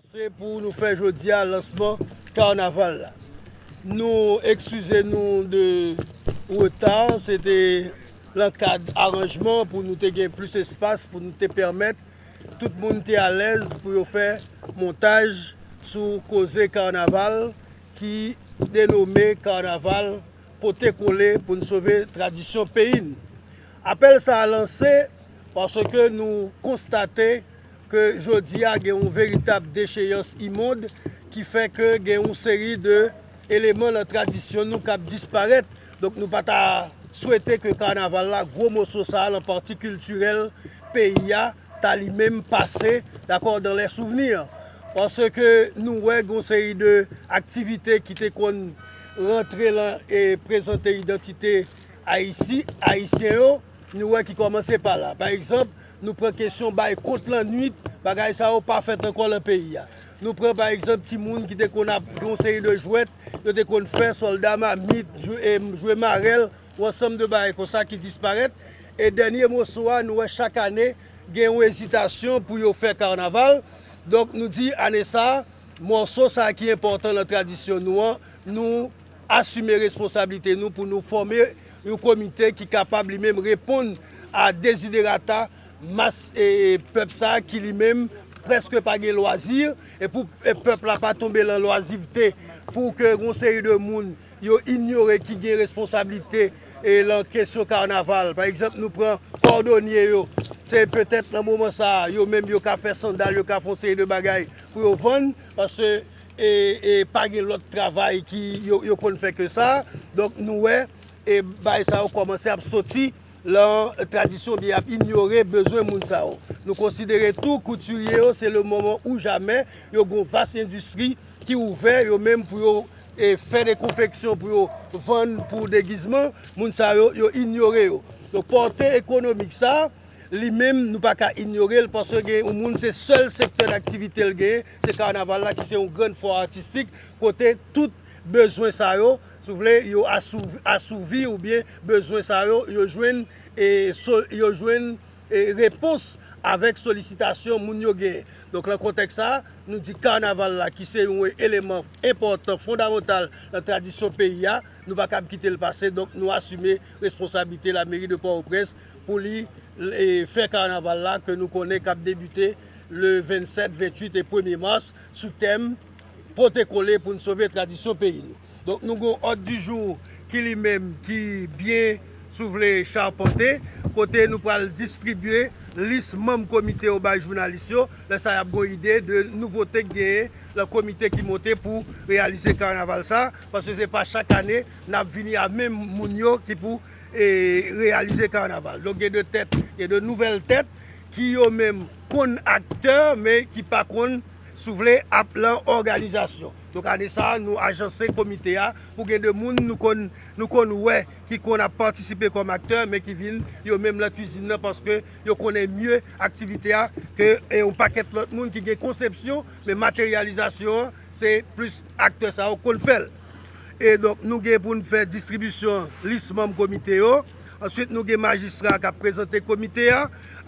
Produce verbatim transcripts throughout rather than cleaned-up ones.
Se pou nou fè jodi a lansman kanaval la. Nou eskize nou de reta, se te lan kad aranjman pou nou te gen plis espas, pou nou te pèmèt tout moun te alèz pou yo fè montaj sou koze kanaval ki denome kanaval pote kole pou n sove tradisyon peyi n. Apèl sa a lanse paske nou konstate ke jodi a gen yon veritab decheyans imonn ki fè ke gen yon seri de eleman nan tradisyon nou k ap disparèt. Donk nou pa ta swete ke kanaval la, gwo moso sa a lan pati kiltirèl peyi a, ta li menm pase, dakò, dans les souvenirs. Paske nou wè gen yon seri de aktivite ki te konn rantre lan e prezante idantite Ayiti, Ayisyen yo, nou wè ki kòmanse pa la. Pa egzanp, nou pran kesyon bay kont lannwit, bagay sa yo pa fèt ankò lan peyi a. Nou pran pa egzanp timoun ki te konn ap gen yon seri de jwèt, yo te konn fè sòlda mamit, jwe, e, jwe marèl, yon ansanm de bagay konsa ki disparèt. E dènye moso a, nou wè chak ane, gen yon ezitasyon pou yo fè kanaval. Donk, nou di ane sa a, mòso sa a ki enpòtan nan tradisyon nou an, nou asime responsablite nou pou nou fòme yon komite ki kapab li menm reponn a deziderata mas e pèp sa a ki li menm prèske pa gen lwazi, e pou e pèp la pa tonbe lan lwazivte, pou ke yon seri de moun yo inyore ki gen responsablite e lan kesyon kanaval. Pa egzanp, nou pran kòdonye yo, se petèt nan moman sa a, yo menm yo ka fè sandal, yo ka fè yon seri de bagay pou yo vann, paske e, e pa gen lòt travay ki yo, yo konn fè ke sa. Donk nou wè e bagay sa yo kòmanse ap soti lan tradisyon, byen ap inyore bezwen moun sa yo. Nou konsidere tou koutirye yo se le moman ou jamè, yo gen yon vas endistri ki ouvè yo menm pou yo e fè de konfeksyon pou yo vann pou degizman, moun sa yo, yo inyore yo. Donk pòte ekonomik sa a, li menm, nou pa ka inyore l, paske gen yon moun, se sèl sektè daktivite l genyen, se kanaval la ki se yon grann fwa atistik, kote tout bezwen sa yo, si w vle, yo asouv-, asouvi oubyen bezwen sa yo, yo jwenn e so-, yo jwenn e repons avèk solisitasyon moun yo genyen. Donk, lan kontèks sa a, nou di kanaval la, ki se yon eleman enpòtan, fondamantal nan tradisyon peyi a, nou pa kab kite l pase. Donk, nou asime responsablite Lameri de Pòtoprens pou li e, fè kanaval la ke nou konnen k ap debite le vennsèt, venntuit e premye mas sou tèm pote kole pou n sove tradisyon peyi nou. Donk, nou gen yon òd di jou ki li menm ki byen, si w vle, chapante, kote nou pral distribye lis manm komite yo bay jounalis yo. Lè sa a, y ap gen yon ide de nouvote k genyen lan komite ki monte pou reyalize kanaval sa, paske se pa chak ane n ap vini a menm moun yo ki pou e, reyalize kanaval. Donk, gen de tèt, gen de nouvèl tèt ki yo menm konn aktè, men ki pa konn, si w vle, ap lan òganizasyon. Donk, ane sa a, nou ajanse komite a pou gen de moun nou konn, nou konn wè ki konn ap patisipe kòm aktè, men ki vin yo menm lan kwizin nan, paske yo konnen mye aktivite a ke e, yon pakèt lòt moun ki gen konsepsyon, men materyalizasyon an, se plis aktè sa yo konn fè l. E donk, nou gen pou n fè distribisyon lis manm komite yo. Answit, nou gen majistra k ap prezante komite a.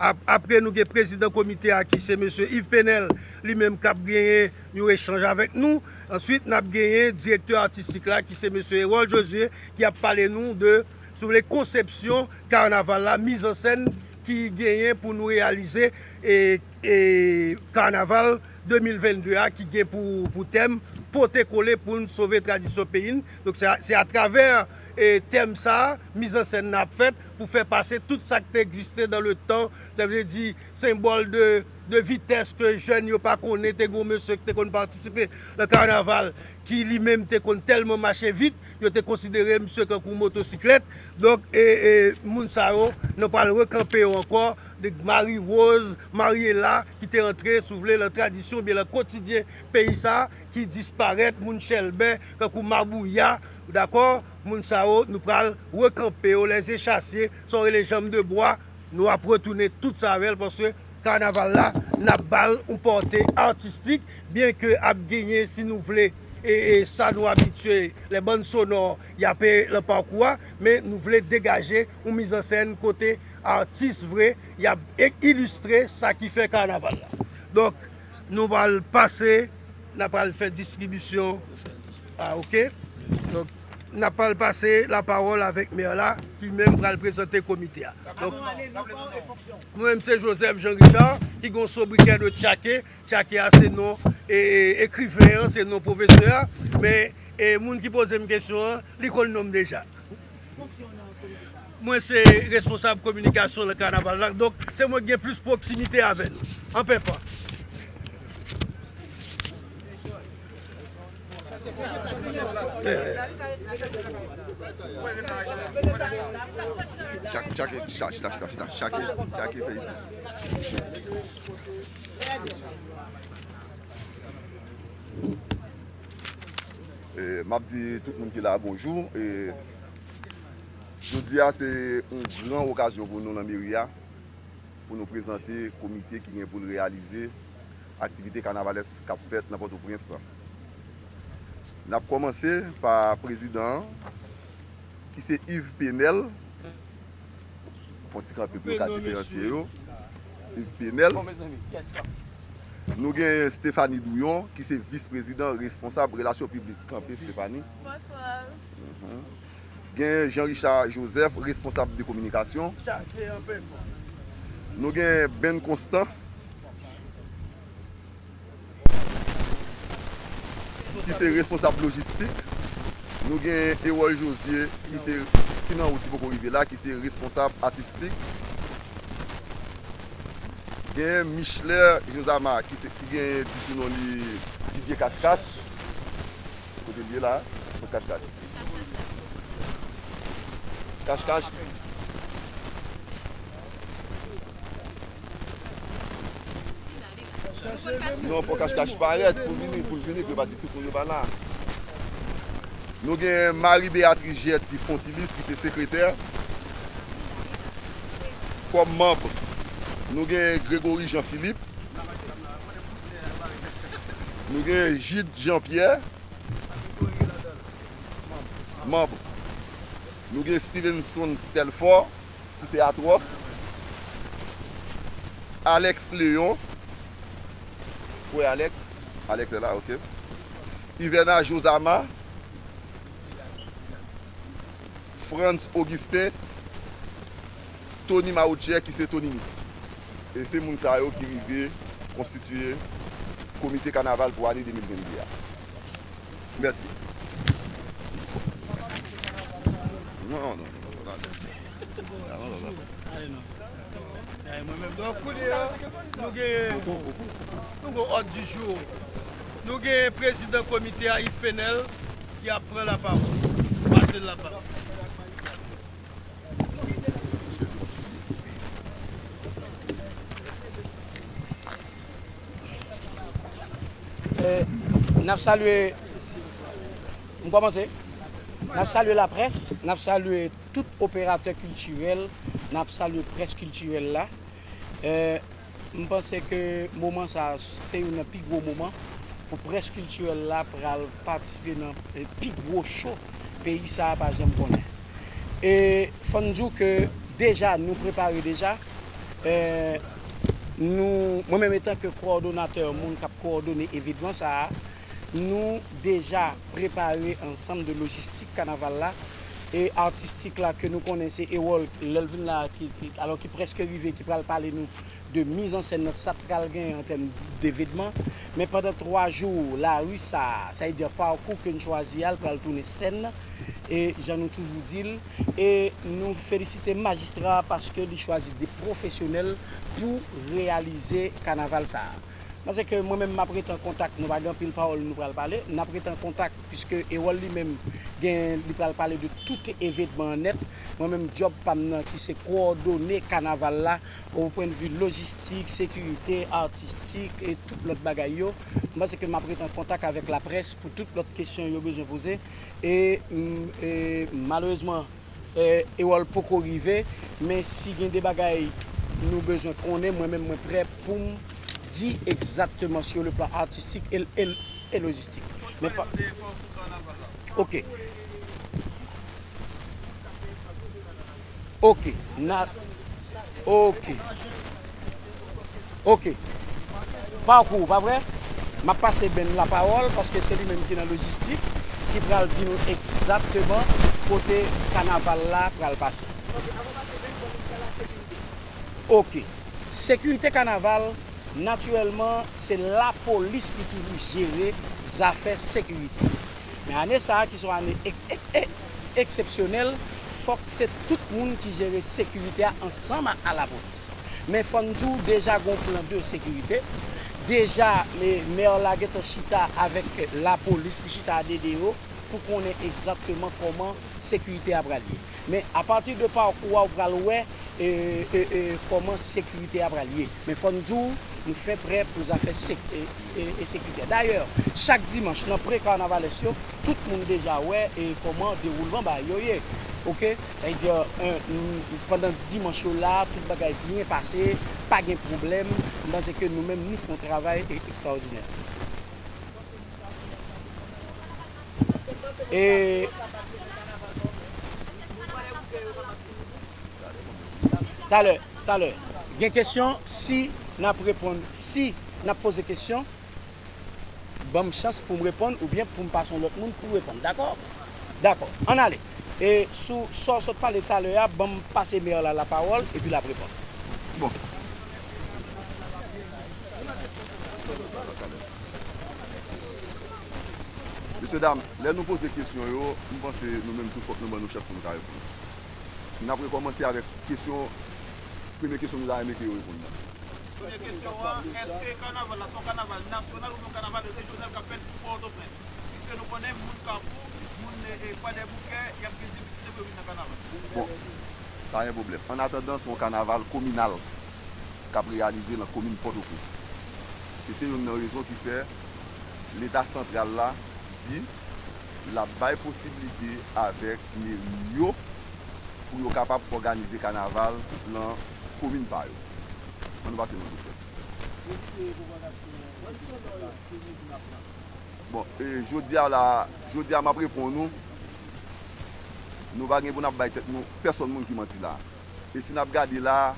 Ap-, apre, nou gen prezidan komite a, ki se mesye Yves Penel, li menm k ap genyen yon echanj avèk nou. Answit, n ap genyen direktè atistik la, ki se mesye Erol Josué, ki ap pale nou de, si w vle, konsepsyon kanaval la, mizansèn ki genyen pou nou reyalize e, e kanaval de mil vennde a ki gen pou, pou tèm pote kole pou n sove tradisyon peyi n. Donk, se a, se atravè e, tèm sa a, mizansèn nan ap fèt pou fè pase tout sa k te egziste dans le temps. Sa vle di, senbòl de, de vitès ke jèn yo pa konnen, te gen yon mesye ki te konn patisipe nan kanaval, ki li menm te konn tèlman mache vit, yo te konsidere misye kankou motosiklèt. Donk, e, e, moun sa yo, nou pral rekanpe yo ankò, de Marie Rose, Mariela, ki te antre, si w vle, lan tradisyon, oubyen lan kotidyen peyi sa, ki disparèt, moun Chèlbè, kankou Mabouya, dakò? Moun sa yo, nou pral rekanpe yo, les échassiers, sa w rele janm de bwa, nou ap retounen tout sa avè l, paske kanaval la, n ap ba l yon pòte atistik, byen ke ap genyen, si nou vle, e, e sa nou abitye, les bandes sonores, y ape lan pakou a, men nou vle degaje yon mizansèn kote atis vre, y ap e-, ilistre sa ki fè kanaval la. Donk, Nou pral pase, n a pral fè distribisyon. Ah, ok. Donk, n a pral pase lapawòl avèk mè la, ki menm pral prezante komite a. Donk, mwen menm se Joseph Jean Richard, ki gen yon sobriquet de Tchake. Tchake a se non, e, e, ekriven an, se non pwofesè a. Men, e, moun ki poze m kesyon an, li konn non m deja. Mwen se responsab kominikasyon nan kanaval la. Donk, se mwen ki gen plis pwoksimite avè nou. Anpè pa. Tchak, tchak, tchak, tchak, tchak, tchak, tchak, tchak, tchak, fè isi. E, m ap di tout moun ki la bonjou. E, jodi a, se yon gran okazyon pou nou nan meri a, pou nou prezante komite ki gen pou l reyalize aktivite kanavalès k ap fèt nan Pòtoprens lan. N ap kòmanse pa prezidan an, ki se Yves Penel. Fon ti kanpe pou yo ka diferansye yo. Yves Penel. Nou gen Stéphanie Douyon, ki se vis prezidan responsab relasyon piblik. Kanpe, Stéphanie. Bonswa. Mhm. Gen Jean Richard Joseph, responsab de kominikasyon. Nou gen Ben Constant, ki se responsab lojistik. Nou gen Erol Josué, ki se, ki nan wout, ki poko rive la, ki se responsab atistik. Gen Michler Josama, ki se, ki gen di sou non li D J Cash Cash. Kote l ye la? Kot Cash Cash? Cash Cash. Non, fò Cash Cash parèt pou vini, pou l vini, pou yo pa di tout moun yo pa la. Nou gen Marie Béatrice Gerty Fontilis, ki se sekretè. Kòm manm, nou gen Grégory Jean Philippe. Nou gen Gide Jean Pierre. Manm. Nou gen Stevenson Telfort, ki se Atwòs. Alex Léon. Ou wè Alex? Alex la, ok. Yverna Josama. Frantz Augustin. Tony Maotchè, ki se Tony Mix. E se moun sa yo ki rive konstitiye komite kanaval pou ane de mil venn de a. Mèsi. Non, non, non, non, non. Donk, kounye a, nou gen, nou gen òd di jou. Nou gen prezidan komite a, Yves Penel, ki ap pran lapawòl. Pase l lapawòl. Eh, n ap salye, m kòmanse. N ap salye laprès, n ap salye tout operatè kiltirèl, n ap salye près kiltirèl la. Eh, M panse ke moman sa a, se youn nan pi gwo moman pou près kiltirèl la pral patisipe nan, eh, pi gwo cho peyi sa a pa janm konnen. E fò n di w ke deja nou prepare deja, eh, nou, mwen menm etanke kowòdonatè, moun k ap kowòdone evenman sa a, nou deja prepare ansanm de lojistik kanaval la e atistik la ke nou konnen se Erol, lè l vin la, ki, ki, alò ki prèske rive, ki pral pale nou de mizansèn nan, sa k pral genyen an tèm devenman. Men pandan twa jou, lari sa a, sa vle di pakou ke n chwazi a, l pral tounen sèn, e jan nou toujou di l, e nou felisite majistra a paske li chwazi de pwofesyonèl pou reyalize kanaval sa a. Paske mwen menm, m ap rete an kontak, nou pa gen anpil pawòl nou pral pale, n ap rete an kontak, piske Erol li menm gen, li pral pale de tout evenman an nèt. Mwen menm, djòb pa m nan, ki se kowòdone kanaval la, o pwennvi lojistik, sekirite, atistik, e tout lòt bagay yo. M panse ke m ap rete an kontak avèk laprès pou tout lòt kesyon yo bezwen poze. E, mm, e, malerezman, eh, Erol poko rive, men si gen de bagay nou bezwen konnen, mwen menm, mwen prè pou m di egzakteman sur le plan artistique et, et, et logistique. Men pa, ok. Ok, na, ok. Ok. Pakou, pa vre? M ap pase Ben lapawòl, paske se li menm ki nan lojistik, ki pral di nou egzakteman kote kanaval la pral pase. Ok. Sekirite kanaval, natirèlman, se lapolis ki toujou jere zafè sekirite. Men ane sa a, ki se yon ane ek- ek- ek- eksepsyonèl, fòk se tout moun ki jere sekirite a ansanm a, a lapolis. Men fò n di w, deja gen yon plan de sekirite. Deja, e, mè la gentan chita avèk lapolis, li chita a de de yo pou konnen egzakteman kòman sekirite a pral ye. Men apati de pakou a, ou pral wè, e, e, e, kòman sekirite a pral ye. Men fò n di w, nou fen prè pou zafè sek- e, e, e sekirite a. Dayè, chak dimanch, nan pre kanavalès yo, tout moun deja wè, e, kòman dewoulman bagay yo ye. Ok? Sa vle di, e, n- pandan dimanch yo la, tout bagay byen pase, pa gen pwoblèm. M panse ke nou menm, nou fè yon travay e- ekstraòdinè. E talè, talè, gen kesyon, si n ap reponn, si n ap poze kesyon, ban m chans pou m reponn oubyen pou m pase yon lòt moun pou reponn. Dakò? Dakò. Ann ale. E sou sa w sot pale talè a, ban m pase mè la lapawòl epi l ap reponn. Bon. Mesye dam, lè nou poze kesyon yo, m panse nou menm tou fòk nou ban nou chans pou nou ka reponn. N ap rekòmanse avèk kesyon, premye kesyon nou ta renmen ke yo reponn nan. Premye kesyon an, èske kanaval la se yon kanaval nasyonal oubyen yon kanaval rejyonal k ap fèt pou Pòtoprens? Piske nou konnen moun Kafou, moun, e, e, Kwadèboukè, y ap gen difikilte pou yo vin nan kanaval. Bon, pa gen pwoblèm. Annatandan, se yon kanaval kominal k ap reyalize nan komin Pòtoprens. E se youn nan rezon ki fè Leta santral la di l ap bay posiblite avèk meri yo pou yo kapab òganize kanaval nan komin pa yo. Ann nou pase nan doktè. Bon, e, jodi a la, jodi a m ap reponn ou, nou pa gen pou n ap bay tèt nou, pèsonn moun ki manti la. E si n ap gade la,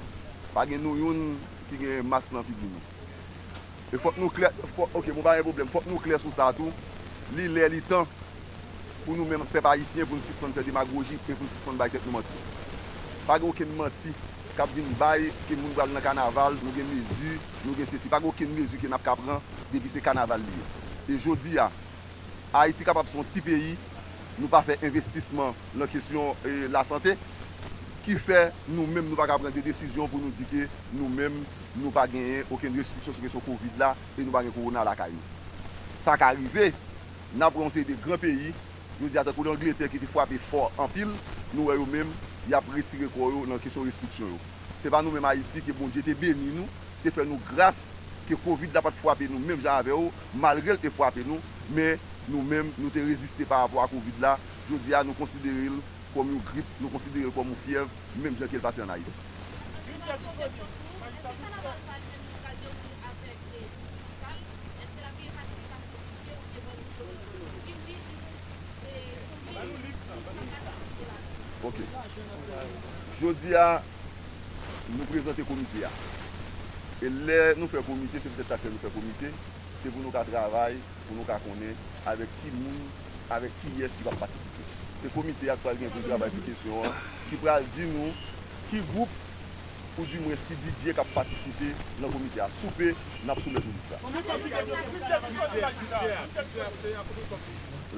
pa gen nou youn ki gen mas nan figi nou. E fòk nou klè, fòk, ok, bon, pa gen pwoblèm, fòk nou klè sou sa tou. Li lè, li tan pou nou menm pèp ayisyen, pou n sispann fè demagoji e pou n sispann bay tèt nou manti. Pa gen okenn manti k ap vin bay ke moun pral nan kanaval, nou gen mezi, nou gen sesi. Pa gen okenn mezi ke n ap ka pran depi se kanaval li ye. E jodi a, Ayiti kapab se yon ti peyi, nou pa fè envestisman nan kesyon, e, lasante, ki fè nou menm nou pa ka pran de desizyon pou nou di ke nou menm nou pa genyen okenn restriksyon sou kesyon kovid la e nou pa gen kowona lakay nou. Sa ka rive, n ap wè yon seri de gran peyi, jodi a tankou Langletè ki te frape fò anpil, nou wè yo menm, y ap retire kò yo nan kesyon restriksyon yo. Se pa nou menm Ayiti ke Bondye te beni nou, te fè nou gras, ke kovid la pa t frape nou menm jan avè yo, malgre l te frape nou, men nou menm, nou te reziste pa rapò a kovid la. Jodi a, nou konsidere l kòm yon grip, nou konsidere l kòm yon fyèv, menm jan ke l pase ann Ayiti. Ok. Jodi a, nou prezante komite a. E lè nou fè komite, se poutèt sa k fè nou fè komite, se pou nou ka travay, pou nou ka konnen avèk ki moun, avèk kiyès ki p ap patisipe. Se komite a k pral gen pou l travay sou kesyon an, ki pral di nou ki gwoup oudimwens ki bidjè k ap patisipe nan komite a. Soupe, n ap soumèt ou lista.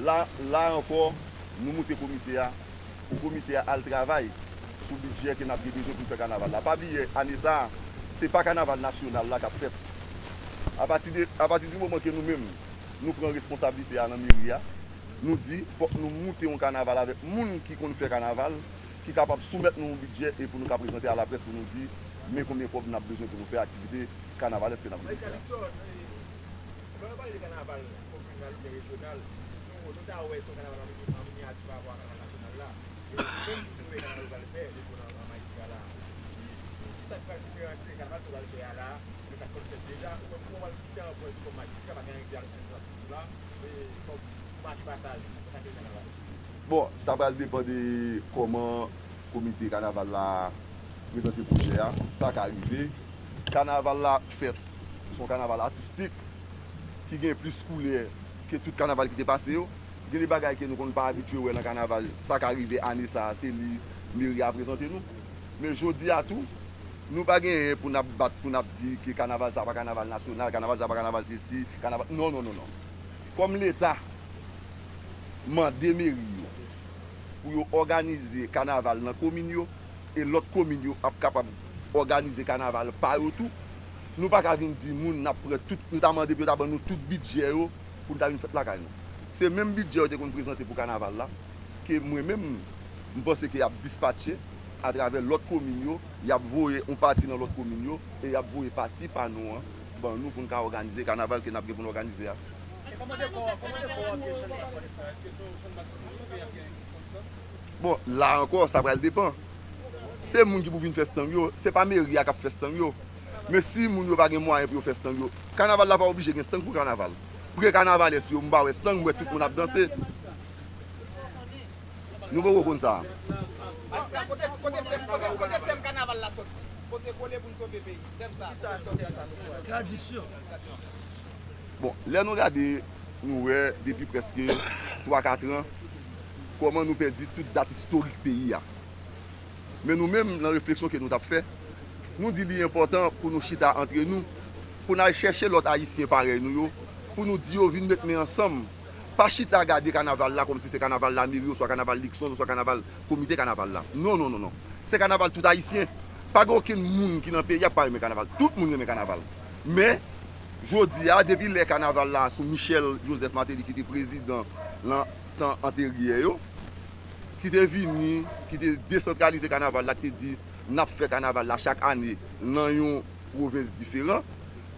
La, la ankò, nou moute komite a pou komite a al travay sou bidjè ke n ap gen bezwen pou n fè kanaval la. Pa bliye, ane sa a, se pa kanaval nasyonal la k ap fèt. Apati de, apati di moman ke nou menm, nou pran responsablite a nan meri a, nou di, fòk nou moute yon kanaval avèk moun ki konn fè kanaval, ki kapab soumèt nou yon bidjè e pou nou ka prezante a laprès pou nou di, men konbyen kòb n ap bezwen pou nou fè aktivite kanavalèsk ke n ap vin fè a. Lè w pale de kanaval kominal oubyen rejyonal, nou, nou ta wè se yon kanaval an mini-, an minyati pa rapò a kanaval nasyonal la. E nou menm, si nou wè kanaval yo pral fè, depi nan, nan majistra la, ki, ki, ki sa k pral diferansye kanaval sa yo pral fè a la, e sa k konn fèt deja, ou menm, kòman w pral fè yon pwen kòm majistra, pa gen anyen ki al fè la, e kòm ou make pasaj, konsa ke kanaval. Bon, sa pral depann de kòman komite kanaval la prezante pwojè a. Sa ka rive. Kanaval la fèt. Se yon kanaval atistik ki gen plis koulè ke tout kanaval ki te pase yo. Gen de bagay ke nou konn pa abitye wè nan kanaval, sa ka rive ane sa a, se li meri a prezante nou. Men jodi a tou, nou pa genyen pou n ap bat, pou n ap di ke kanaval sa pa kanaval nasyonal, kanaval sa pa kanaval sesi, kanaval, non, non, non, non. Kòm Leta mande meri yo pou yo òganize kanaval nan komin yo, e lòt komin yo ap kapab òganize kanaval pa yo tou, nou pa ka vin di moun n ap pran tout, nou ta mande pou yo ta ban nou tout bidjè yo pou n ta vin fèt lakay nou. Se menm bidjè yo te konn prezante pou kanaval la, ke mwen menm, m panse ke y ap dispatche atravè lòt komin yo, y ap voye yon pati nan lòt komin yo, e y ap voye pati pa nou an ban nou pou n ka òganize kanaval ke n ap gen pou n òganize a. E kòman dekò, kòman dekò w ap ye jan l ap pale sa? Èske se yon chanm batri oubyen y ap gen yon chanm stand? Bon, la ankò, sa pral depann. Se moun ki pou vin fè stand yo, se pa meri a k ap fè stand yo. Men si moun yo pa gen mwayen pou yo fè stand yo, kanaval la pa oblije gen stand pou kanaval. Pre-kanavalès yo, m pa wè stand, m wè tout moun ap danse. Nou poko konn sa. Majistra, kote, kote tèm, kote, kote tèm kanaval la sòti? Kote kole pou n sove peyi? Tèm sa, kote sòti? Tradisyon. Bon, lè nou gade, nou wè depi prèske twa kat an, kòman nou pèdi tout dat istorik peyi a. Men nou menm, nan refleksyon ke nou t ap fè, nou di li enpòtan pou nou chita antre nou, pou n al chèche lòt Ayisyen parèy nou yo, pou nou di yo vin met men ansanm. Pa chita gade kanaval la kòmsi se kanaval lameri, oswa kanaval Luckson, oswa kanaval komite kanaval la. Non, non, non, non. Se kanaval tout Ayisyen. Pa gen okenn moun ki nan peyi a k pa renmen kanaval. Tout moun renmen kanaval. Men, jodi a, depi lè kanaval la sou Michel Joseph Martelly ki te prezidan nan tan anteryè yo, ki te vini, ki te desantralize kanaval la, ki te di n ap fè kanaval la chak ane nan yon pwovens diferan,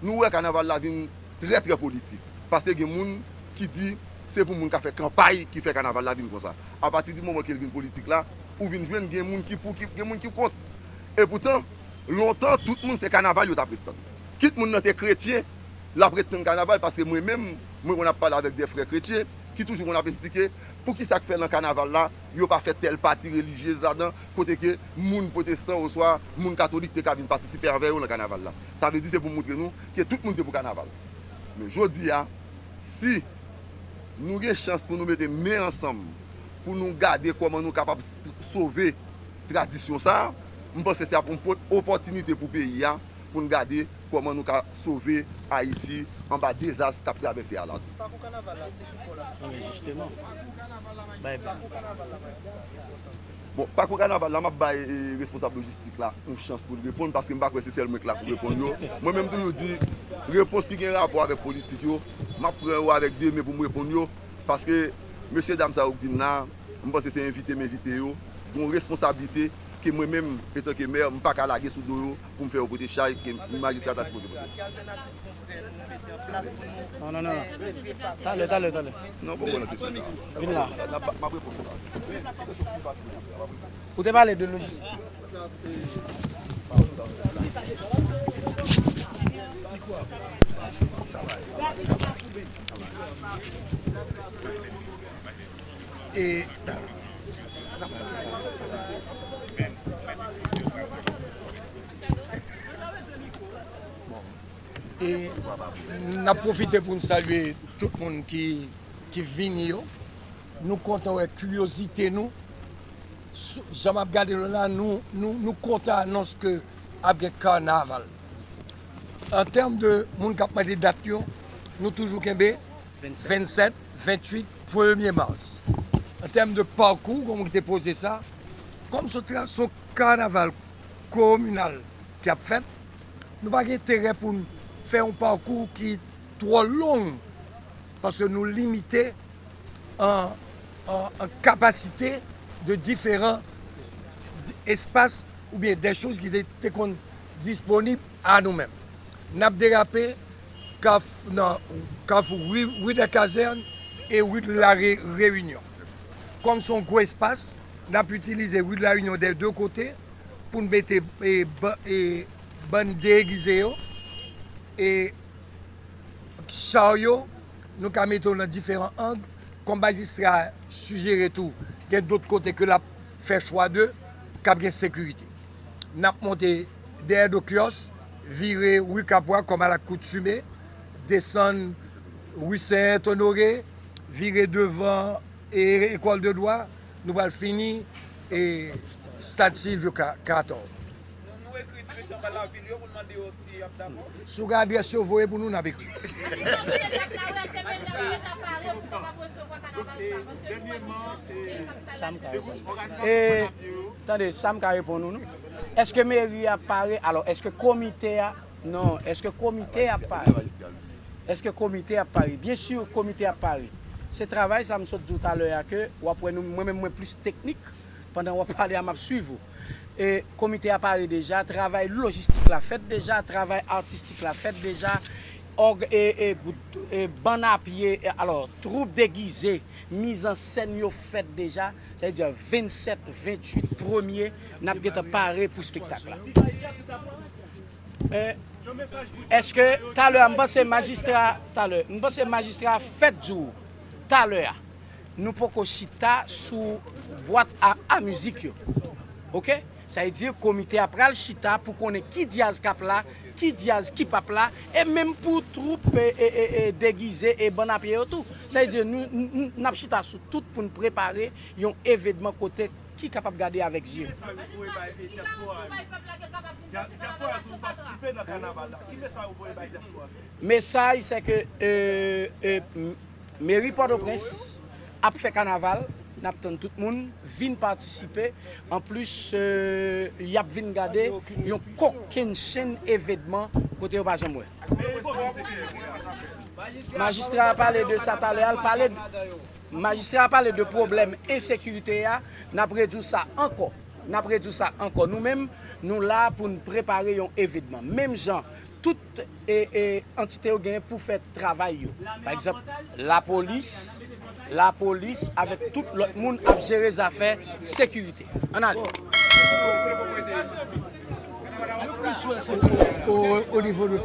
nou wè kanaval la vin trè, trè politik. Paske gen moun ki di se pou moun ka fè kanpay ki fè kanaval la vin konsa. Apati di moman ke l vin politik la, ou vin jwenn gen moun ki pou, ki, gen moun ki kont. Epoutan, lontan, tout moun se kanaval yo t ap ret tann. Kit moun nan te kretyen, l ap ret tann kanaval, paske mwen menm, mwen konn ap pale avèk de frè kretyen ki toujou konn ap esplike poukisa k fè nan kanaval la, yo pa fè tèl pati relijyez ladan, kote ke moun pwotestan oswa moun katolik te ka vin patisipe avè yo nan kanaval la. Sa vle di se pou montre nou ke tout moun te pou kanaval. Men jodi a, si nou gen chans pou nou mete men ansanm, pou nou gade kòman nou kapab sove tradisyon sa a, m panse se ap yon opòtinite pou peyi a, pou n gade kòman nou ka sove Ayiti anba dezas k ap travèse a la. Pakou kanaval la, se ki kò l ap... Non, men jisteman. Bay, bay. Bon, pakou kanaval la, m ap bay, eh, responsab lojistik la yon chans pou l reponn, paske m pa kwè se sèl mwen k la pou reponn yo. Mwen menm toujou di, repons ki gen rapò avèk politik yo, m ap pran yo avèk de men pou m reponn yo, paske mesye dam sa yo k vin la, m panse se envite m envite yo, gen yon responsablite ke mwen menm, etanke mè, m pa ka lage sou do yo pou m fè yo pote chay ke majistra ta sipoze pote. Non, non, non, non. Talè, talè, talè. Non, poko nan kesyon sa. Vin la. M ap reponn ou la. Ou te pale de lojistik. E, bon, e n ap pwofite pou n salye tout moun ki, ki vini yo. Nou kontan wè kiryozite nou. Sou, jan m ap gade nou la, nou, nou, nou kontan anons ke ap gen kanaval. An tèm de moun k ap mande dat yo, nou toujou kenbe vennsèt, vennsèt, venntuit, premye mas. An tèm de pakou, kòm ou te poze sa, kòm se yon tra-, se yon kanaval kominal k ap fèt, nou pa gen enterè pou n fè yon pakou ki twò long, paske nou limite an, an, an kapasite de diferan espas oubyen de choz ki te, te konn disponib a nou menm. N ap derape kaf-, nan kafou ri, ri dè Kazèn e ri de la Re-, Reyinyon. Kòm se yon gwo espas, n ap itilize ri de la Reyinyon dè de kote pou n mete, e, ba-, e, bann degize yo, e, charyo, nou ka mete yo nan diferan ang. Kòm majistra sijere tou, gen dòt kote ke l ap fè chwa de, k ap gen sekirite. N ap monte dèyè do kyòs, vire ri Kapwa kòm alakoutime, desann ri Sen Onore, vire devan e Ecole de Droit, nou pral fini e Stad Sylvio Cator. Nou, nou ekri dirijan lavil yo pou n mande yo si y ap dakò. Si w gen adrès yo, voye pou nou, n ap ekri. Sa m ka reponn. E, tande, sa m ka reponn ou, non. Èske meri a pare? Alò, èske komite a? Non, èske komite a pare? Èske komite a pare? Byen si, komite a pare. Se travay sa m sot di w talè a ke w ap wè nou, mwen menm mwen plis teknik, pandan w ap pale a m ap swiv ou. E, komite a pare deja, travay lojistik la fèt deja, travay atistik la fèt deja, òg, e, e, e, bann a pye, e, alò, twoup degize, mizansèn yo fèt deja, sa vle di vennsèt, venntuit, premye, n ap gentan pare pou espektak la. E, èske, talè a, m panse majistra, talè, m panse majistra fèt di w, talè a, nou poko chita sou bwat a, a mizik yo. Oke? Sa vle di komite a pral chita pou konnen ki djaz k ap la, ki djaz ki p ap la, e menm pou twoup, e, e, e, e, degize e bann a pye yo tou. Sa vle di nou, n, n, n ap chita sou tout pou n prepare yon evenman kote ki kapab gade avèk zye. Ki mesaj ou voye bay, e, dyaspora a? Dya-, dyaspora a tou patisipe nan kanaval la. Ki mesaj ou voye bay dyaspora a? Mesaj, se ke, e, e, m-, meri Pòtoprens ap fè kanaval, n ap tann tout moun vin patisipe. Anplis, e, y ap vin gade yon kokennchenn evenman kote yo pa janm wè. Majistra a pale de sa talè a, l pale, majistra a pale de pwoblèm ensekirite a, n ap redi w sa ankò. N ap redi w sa ankò. Nou menm, nou la pou n prepare yon evenman. Menm jan, tout, e, e, antite yo genyen pou fè travay yo. Pa egzanp, lapolis, lapolis avèk tout lòt moun ap jere zafè sekirite. Ann ale. O, o, o nivo de